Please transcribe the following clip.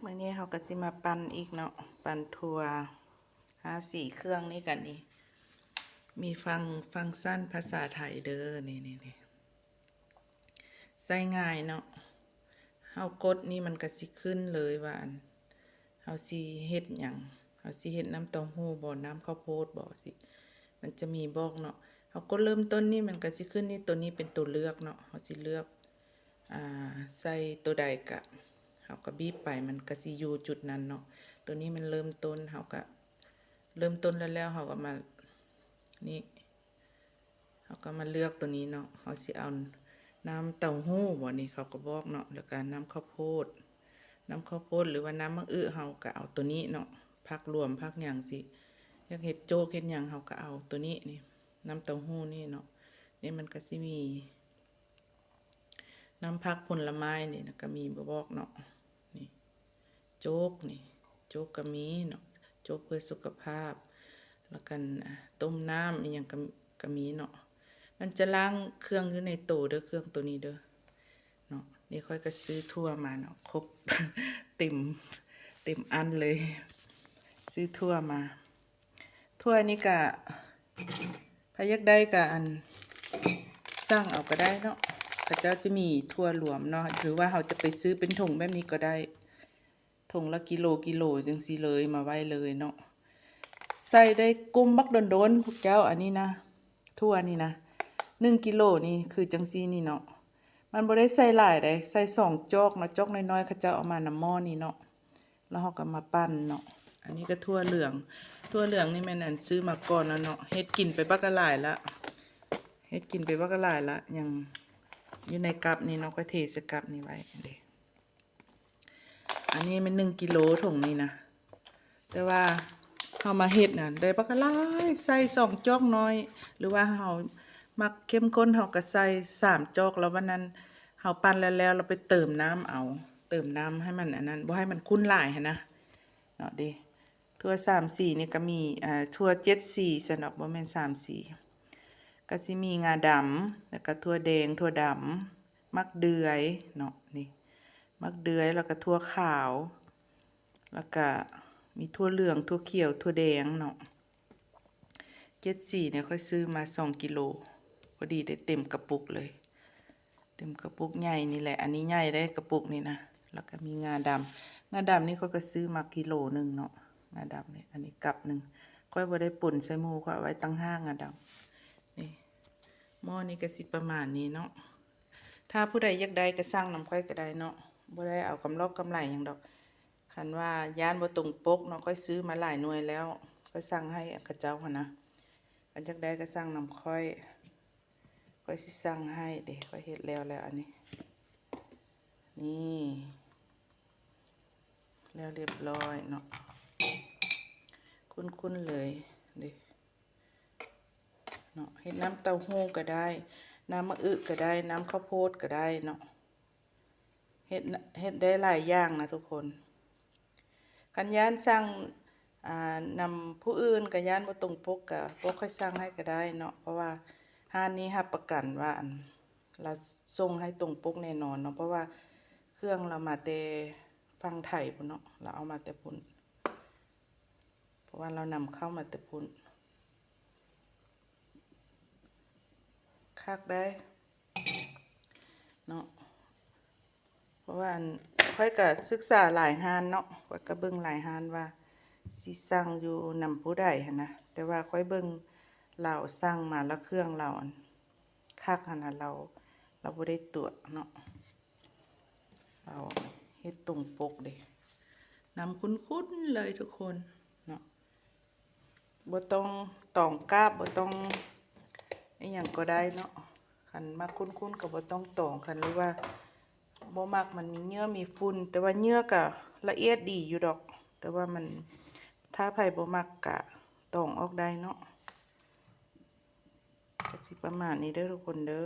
ມື້ນີ້ເຮົາກໍຊິມາປັ່ນອີກເນາະ, ປັ່ນຖົ່ວ ຫາ ສີ່ເຄື່ອງນີ້ກັນນີ້ ມີຟັງ ຟັງຊັນພາສາໄທເດີ ນີ້ໆ ໃຊ້ງ່າຍເນາະ. ເຮົາກົດນີ້ມັນກໍຊິຂຶ້ນເລີຍວ່າ ອັນ ເຮົາຊິເຮັດຫຍັງ, ເຮົາຊິເຮັດນ້ຳເຕົ້າຫູ້ບໍ ນ້ຳເຂົ້າໂພດບໍ ຊິ ມັນຈະມີບອກເນາະ. ເຮົາກົດເລີ່ມຕົ້ນນີ້ ມັນກໍຊິຂຶ້ນນີ້ ໂຕນີ້ເປັນໂຕເລືອກເນາະ, ເຮົາຊິເລືອກ ອ່າ ໃສ່ໂຕໃດກະ ເຮົາກະບີບໄປ ມັນກະຊິຢູ່ຈຸດນັ້ນເນາະ. ໂຕນີ້ມັນເລີ່ມຕົ້ນ ເຮົາກະເລີ່ມຕົ້ນແລ້ວໆ ເຮົາກະມາ ນີ້ ເຮົາກະມາເລືອກໂຕນີ້ເນາະ, ເຮົາຊິເອົານ້ຳເຕົ້າຫູ້ບໍ ນີ້ເຂົາກະບອກເນາະ, ແລ້ວກະນ້ຳເຂົ້າໂພດ ນ້ຳເຂົ້າໂພດ ຫຼືວ່ານ້ຳໝາກອຶ ເຮົາກະເອົາໂຕນີ້ເນາະ. ຜັກລວມຜັກຫຍັງຊິ ຢາກເຮັດໂຈກເຮັດຫຍັງ ເຮົາກະເອົາໂຕນີ້ ນີ້ ນ້ຳເຕົ້າຫູ້ນີ້ເນາະ. ນີ້ມັນກະຊິມີ ນ້ຳຜັກຜົນລະໄມ້ນີ້ນະ ກະມີບອກເນາະ. ນີ້ ໂຈກນີ້ ໂຈກກະມີເນາະ, ໂຈກເພື່ອສຸຂະພາບ ແລ້ວກັນ ອ່າ ຕົ້ມນ້ຳອີ່ຫຍັງກະ ກະມີເນາະ. ມັນຈະລ້າງເຄື່ອງຢູ່ໃນໂຕເດີ ເຄື່ອງໂຕນີ້ເດີເນາະ. ນີ້ຂ້ອຍກະຊື້ຖົ່ວມາເນາະ ຄົບ ເຕັມ ເຕັມອັນເລີຍ ຊື້ຖົ່ວມາ. ຖົ່ວນີ້ກະ ໃຜຢາກໄດ້ກະ ອັນ ສັ່ງເອົາກະໄດ້ເນາະ, ເຂົາເຈົ້າຈະມີຖົ່ວລວມເນາະ ຫຼືວ່າເຮົາຈະໄປຊື້ເປັນຖົງແບບນີ້ກໍໄດ້, ຖົງລະກິໂລກິໂລຈັ່ງຊີ້ເລີຍ ມາໄວ້ເລີຍເນາະ. ໃສ່ໄດ້ກຸ້ມບັກດົນໆ ພວກເຈົ້າ. ອັນນີ້ນະ ຖົ່ວນີ້ນະ ໜຶ່ງກິໂລນີ້ຄືຈັ່ງຊີ້ນີ້ເນາະ. ມັນບໍ່ໄດ້ໃສ່ຫຼາຍໃດ ໃສ່ສອງຈອກເນາະ, ຈອກນ້ອຍໆ ເຂົາເຈົ້າເອົາມານຳໝໍ້ນີ້ເນາະ. ແລ້ວເຮົາກໍມາປັ່ນເນາະ. ອັນນີ້ກໍຖົ່ວເຫຼືອງ, ຖົ່ວເຫຼືອງນີ້ແມ່ນອັນຊື້ມາກ່ອນແລ້ວເນາະ, ເຮັດກິນໄປບັກຫຼາຍລະ ເຮັດກິນໄປບັກຫຼາຍລະ. ຍັງຢູ່ໃນກັບນີ້ເນາະ, ຂ້ອຍເທໃສ່ກັບນີ້ໄວ້ເດ້. ອັນນີ້ແມ່ນໜຶ່ງກິໂລ ຖົງນີ້ນະ, ແຕ່ວ່າເຮົາມາເຮັດນະ ໄດ້ບັກຫຼາຍ, ໃສ່ສອງຈອກນ້ອຍ ຫຼືວ່າເຮົາມັກເຂັ້ມຂຸ້ນ ເຮົາກໍໃສ່ສາມຈອກ. ແລ້ວວັນນັ້ນເຮົາປັ່ນແລ້ວໆ ເຮົາໄປເຕີມນ້ຳເອົາ, ເຕີມນ້ຳໃຫ້ມັນອັນນັ້ນ ບໍ່ໃຫ້ມັນຂຸ້ນຫຼາຍຫັ້ນນະ. ເນາະເດ້ ຖົ່ວສາມສີນີ້ກໍມີ ເອີ່ ຖົ່ວເຈັດສີຊັ້ນດອກ ບໍ່ແມ່ນສາມສີ. ກໍຊິມີງາດຳ ແລ້ວກໍຖົ່ວແດງ ຖົ່ວດຳ ໝາກເດືອຍເນາະ ນີ້ ໝາກເດືອຍ ແລ້ວກໍຖົ່ວຂາວ ແລ້ວກໍມີຖົ່ວເຫຼືອງ ຖົ່ວຂຽວ ຖົ່ວແດງເນາະ. ເຈັດສີນີ້ຂ້ອຍຊື້ມາສອງກິໂລ ພໍດີໄດ້ເຕັມກະປຸກເລີຍ. ເຕັມກະປຸກໃຫຍ່ນີ້ແຫຼະ, ອັນນີ້ໃຫຍ່ເດ້ກະປຸກນີ້ນະ. ແລ້ວກໍມີງາດຳ, ງາດຳນີ້ຂ້ອຍກໍຊື້ມາກິໂລໜຶ່ງເນາະ, ງາດຳນີ້ ອັນນີ້ກັບໜຶ່ງ. ຂ້ອຍບໍ່ໄດ້ປົນໃສ່ໝູ່, ຂ້ອຍເອົາໄວ້ຕ່າງຫາກ ງາດຳນີ້. ໝໍ້ນີ້ກໍຊິປະມານນີ້ເນາະ. ຖ້າຜູ້ໃດຢາກໄດ້ກໍສັ່ງນຳຂ້ອຍກໍໄດ້ເນາະ, ບໍ່ໄດ້ເອົາກຳລອກກຳໄລຫຍັງດອກ. ຄັນວ່າຢ້ານບໍ່ຕົງປົກເນາະ, ຂ້ອຍຊື້ມາຫຼາຍໜ່ວຍແລ້ວ, ຂ້ອຍສັ່ງໃຫ້ເຂົາເຈົ້າຫັ້ນນະ. ຄັນຢາກໄດ້ກໍສັ່ງນຳຂ້ອຍ. ຂ້ອຍຊິສັ່ງໃຫ້ເດ້, ຂ້ອຍເຮັດແລ້ວແລ້ວອັນນີ້. ນີ້ ແລ້ວລຽບລ້ອຍເນາະ, ຂຸ້ນໆເລີຍເດ້ເນາະ. ເຮັດນ້ຳເຕົ້າຫູ້ກໍໄດ້, ນ້ຳໝາກອຶກໍໄດ້, ນ້ຳເຂົ້າໂພດກໍໄດ້ເນາະ. ເຮັດ ເຮັດໄດ້ຫຼາຍຢ່າງນະທຸກຄົນ. ຄັນຢ້ານສັ່ງ ອ່າ ນຳຜູ້ອື່ນ ກໍຢ້ານບໍ່ຕົງປົກ ກໍພວກຂ້ອຍສັ່ງໃຫ້ກໍໄດ້ເນາະ, ເພາະວ່າຮ້ານນີ້ຮັບປະກັນວ່າ ອັນ ລາວສົ່ງໃຫ້ຕົງປົກແນ່ນອນເນາະ, ເພາະວ່າເຄື່ອງລາວມາແຕ່ຝັ່ງໄທພຸ້ນເນາະ, ລາວເອົາມາແຕ່ພຸ້ນ, ເພາະວ່າລາວນຳເຂົ້າມາແຕ່ພຸ້ນ. ຄັກໄດ໋ເນາະ, ເພາະວ່າ ອັນ ຂ້ອຍກະສຶກສາຫຼາຍຮ້ານເນາະ, ຂ້ອຍກະເບິ່ງຫຼາຍຮ້ານວ່າຊິສັ່ງຢູ່ນຳຜູ້ໃດຫັ້ນນະ, ແຕ່ວ່າຂ້ອຍເບິ່ງລາວສັ່ງມາລະເຄື່ອງລາວ ອັນ ຄັກຫັ້ນນະ, ລາວ ລາວບໍ່ໄດ້ຕົວະເນາະ, ລາວເຮັດຕົງປົກເດ້. ນ້ຳຂຸ້ນໆເລີຍທຸກຄົນເນາະ. ບໍ່ຕ້ອງຕອງກາບ, ບໍ່ຕ້ອງອີ່ຫຍັງກໍໄດ້ເນາະ. ຄັນມັກຂຸ້ນໆກໍບໍ່ຕ້ອງຕອງ, ຄັນ ຫຼືວ່າບໍ່ມັກມັນມີເຫຍື່ອມີຝຸ່ນ, ແຕ່ວ່າເຫຍື່ອກໍລະອຽດດີຢູ່ດອກ, ແຕ່ວ່າມັນ ຖ້າໃຜບໍ່ມັກກະຕອງອອກໄດ້ເນາະ. ກໍຊິປະມານນີ້ເດີທຸກຄົນເດີ.